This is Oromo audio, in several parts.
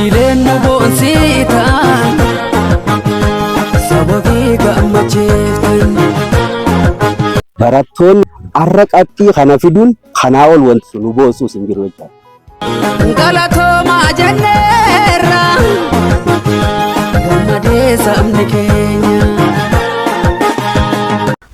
Hojiileen nu boonsitan sababii gammachiiftan. Barattoonni har'a qabxii kana fiduun kanaa ol wanti nu boonsuus hin jiru jechaadha. Galatoomaa jenneerra gammadee sabni keenya.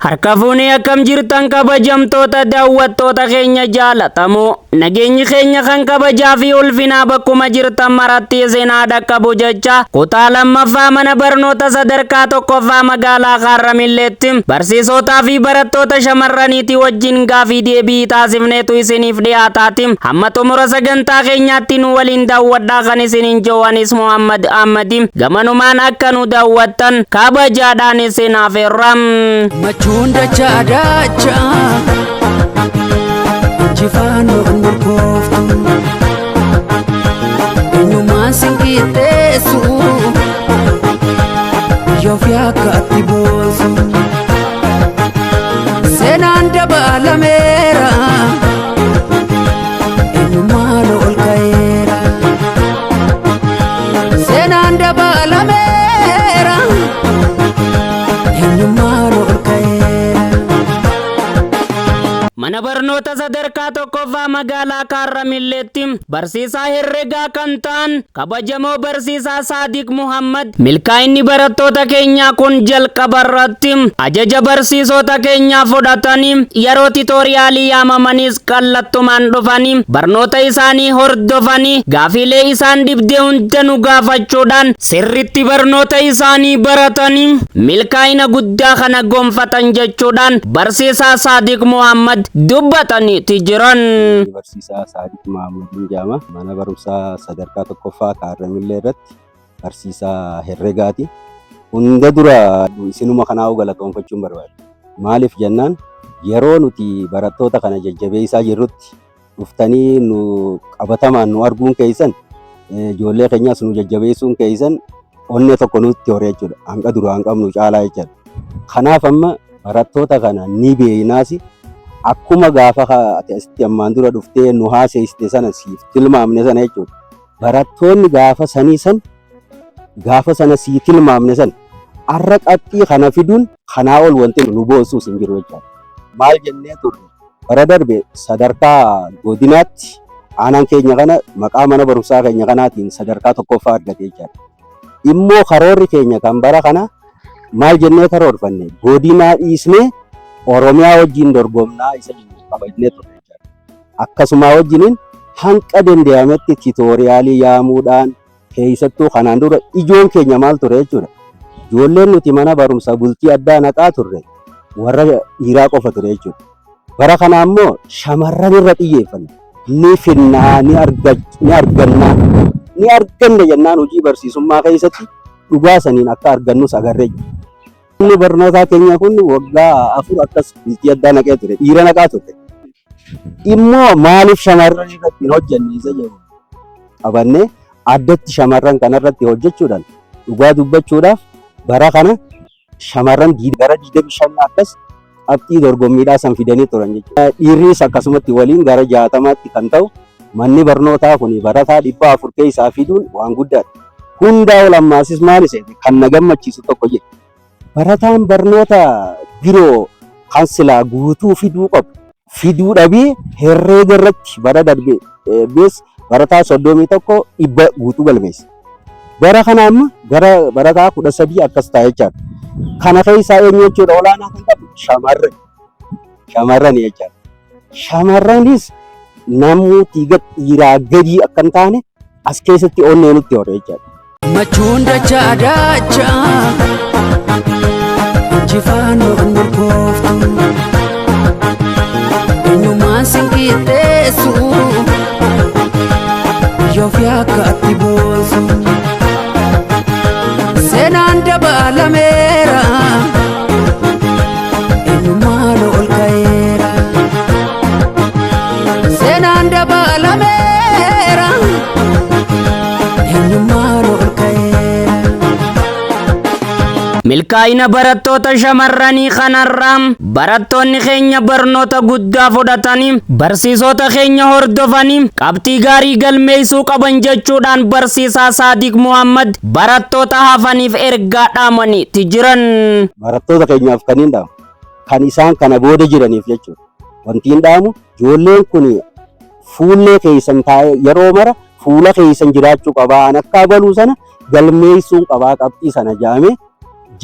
Harka fuunee, akkam jirtan kabajamtoota daawwattoota keenya jaalatamoo? Nageenyi keenya kan kabajaa fi ulfinaa bakkuma jirtan maratti isin haa dhaqqabu jecha, kutaa lammaffaa mana barnoota sadarkaa tokkoffaa magaalaa Kaarramilleetti barsiisotaa fi barattoota shamarraniitii wajjin gaafii deebii taasifneetu isiniif dhiyaataati. Hamma xumura sagantaa keenyaatti nu waliin daawwadhaa kan isiniin joo'anis Muhammad Ahmadi. Gamanumaan akka nu daawwattan kabajaadhaan isin afeerra. Machuun dachaa dachaa injifannoon murkooftu, eenyummaan sin qixxeessu, biyya ofii akka itti boonsu. Seenaan dabalameera, eenyummaan ol ka'eera. Seenaan dabalameera, eenyummaan ol ka'eera. Mana barnoota sadarkaa tokkoffaa magaalaa Kaarramilleetti barsiisaa herregaa kan ta'an kabajamoo barsiisaa Saadiq Muhammad, milkaa'inni barattoota keenyaa kun jalqaba irratti ajaja barsiisota keenyaa fudhatanii, yeroo tutorialii yaamamanis kallattumaan dhufanii barnoota isaanii hordofanii, gaafiilee isaan dhibdee hunda nu gaafachuudhaan sirritti barnoota isaanii baratanii milkaa'ina guddaa kana gonfatan jechuudhaan barsiisaa Saadiq Muhammad dubbataniiti jiran. Barsiisaa Saadiq Mahamuudin jedhama. Mana barumsaa sadarkaa tokkoffaa Kaarramillee irratti barsiisaa herregaati. Hunda dura isinuma kanaa galatoonfachuun barbaada. Maaliif jennaan, yeroo nuti barattoota kana jajjabeessaa jirrutti dhuftanii nu qabatamaan nu arguun keessan, ijoollee keenyas nu jajjabeessuun keessan onnee tokko nutti hore jechuudha. Hanqa duraan qabnu caalaa jechuudha. Kanaaf amma barattoota kana ni beeynaasi, akkuma gaafa ati asitti ammaan dura dhuftee nu haaseessite sana siif tilmaamne sana jechuudha. Barattoonni gaafa sanii san, gaafa sana sii tilmaamne san, har'a qabxii kana fiduun kanaa ol wanti nu boonsuus hin jiru jechuudha. Maal jennee turre? Bara darbe sadarkaa godinaatti aanaan keenya kana maqaa mana barumsaa keenya kanaatiin sadarkaa tokkoffaa argate jechuudha. Immoo karoorri keenya kan bara kana maal jennee karoorfanne? Godinaa dhiisnee Oromiyaa wajjin dorgomnaa isa qabannee turre jechuudha. Akkasuma wajjiniin hanqa danda'ametti tutorialii yaamuudhaan, keessattuu kanaan dura ijoon keenya maal ture jechuudha? Ijoolleen nuti mana barumsaa bultii addaa naqaa turre warra dhiiraa qofa ture jechuudha. Bara kana ammoo shamarran irra xiyyeeffanne. Ni finnaa, ni argannaa, ni arganna jennaan hojii barsiisummaa keessatti dhugaa saniin akka argannus agarree jira. Inni barnootaa keenya kun waggaa 4 akkas bultii addaa naqee ture, dhiira naqaa ture. Immoo maaliif shamarran irratti hin hojjenne isa jedhu qabannee addatti shamarran kanarratti hojjechuudhaan, dhugaa dubbachuudhaaf, bara kana shamarran gara 25 akkas qabxii dorgommiidhaa san fidanii turan jechuudha. Dhiirris akkasumatti waliin gara 60tti kan ta'u. Manni barnootaa kun barataa 400 keessaa fiduun waan guddaadha. Hundaa ol ammaasis maal seete, kan na gammachiisu tokko jira. Barataan barnoota biroo kan silaa guutuu fiduu qabu fiduu dhabee herreega irratti bara darbe bees barataa 31 dhibba guutuu galmeesse. Bara kana amma gara barataa 13 akkas ta'a jechaadha. Kana keessaa eenyu jechuudha olaanaa kan qabu? Shamarran. Shamarran jechaadha. Shamarranis namooti dhiiraa gadii akka hin taane as keessatti onnee nutti hore jechaadha. Machuun dachaa dachaa injifannoon murkooftu, eenyummaan sin qixxeessu, biyya ofii akka itti boonsu. Seenaan dabalameera, eenyummaan ol ka'eera. Seenaan dabalameera, eenyummaan ol ka'eera. Milkaa'ina barattoota shamarranii kanarraa barattoonni keenya barnoota guddaa fudhatanii barsiisota keenya hordofanii qabxii gaarii galmeessuu qaban jechuudhaan barsiisaa Saadiq Muhammad barattoota hafaniif ergaa dhaamaniitti jiran. Barattoota keenyaaf kan hin dhaamu, kan isaan kana booda jiraniif jechuudha. Wanti hin dhaamu, ijoolleen kun fuullee keessan taa'ee yeroo mara fuula keessan jiraachuu qabaa. An akka abaluu sana galmeessuun qabaa, qabxii sana ja'amee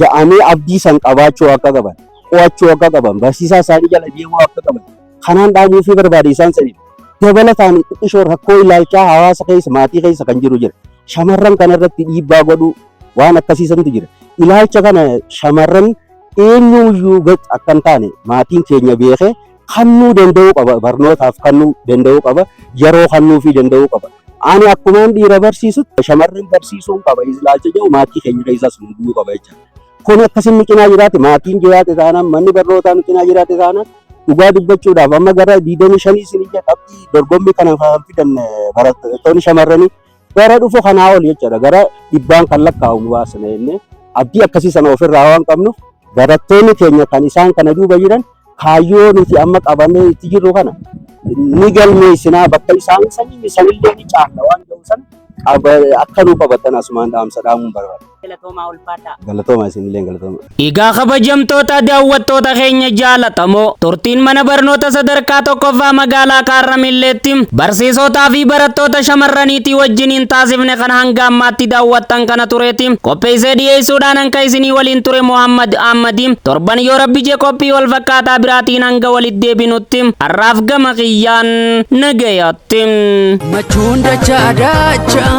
ja'amee abdii san qabaachuu akka qaban, qo'achuu akka qaban, barsiisaa isaanii jala deemuu akka qaban kanaan dhaamuufii barbaade isaan saniif. Dabalataan xiqqishoo rakkoo ilaalchaa hawaasa keessa, maatii keessa kan jiru jira. Shamarran kanarratti dhiibbaa godhuu waan akkasiisantu jira. Ilaalcha kana shamarran eenyuyyuu gad akka hin taane maatiin keenya beekee kennuu danda'uu qaba. Barnootaaf kennuu danda'uu qaba. Yeroo kennuufii danda'uu qaba. Ani akkumaan dhiira barsiisutti shamarran barsiisuun qaba. Ilaalcha jedhu maatii keenya keessaas nu bu'uu qaba jechuudha. Kun akkasin nu cinaa jiraate, maatiin jiraate taanaan, manni barnootaa nu cinaa jiraate taanaan, dhugaa dubbachuudhaaf amma gara 25 isin ija qabxii dorgommii kana fidan barattoonni shamarranii bara dhufu kanaa ol jechuudha. Gara dhibbaan kan lakkaa'amu baasna jennee abdii akkasii sana ofirraa waan qabnuuf, barattoonni keenya kan isaan kana duuba jiran kaayyoo nuti amma qabannee itti jirru kana ni galmeessinaa, bakka isaan sanii sanillee ni caalla waan jedhu sana akka nu qabatan asumaan dhaamsa dhaamuun barbaada. Galatoomaa, ulfaadhaa. Galatooma, isinillee galatooma. Egaa kabajamtoota daawwattoota keenya jaalatamoo, turtiin mana barnoota sadarkaa tokkoffaa magaalaa Kaarramilleetti barsiisotaa fi barattoota shamarraniitii wajjiniin taasifne kan hanga ammaatti daawwattan kana tureeti. Qopheessee dhiyeessuudhaan hanka isinii waliin ture Muhammad Ahmadi. Torban yoo rabbi jee qophii wal fakkaataa biraatiin hanga walitti deebinutti har'aaf gama kiyyaan nagayaatti. Machuun dachaa dachaa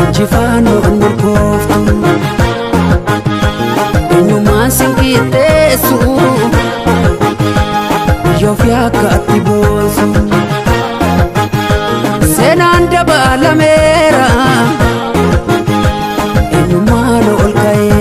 injifannoon murkooftu, eenyummaan sin qixxeessu, biyya ofii akka itti boonsu. Seenaan dabalameera, eenyummaan ol ka'eera.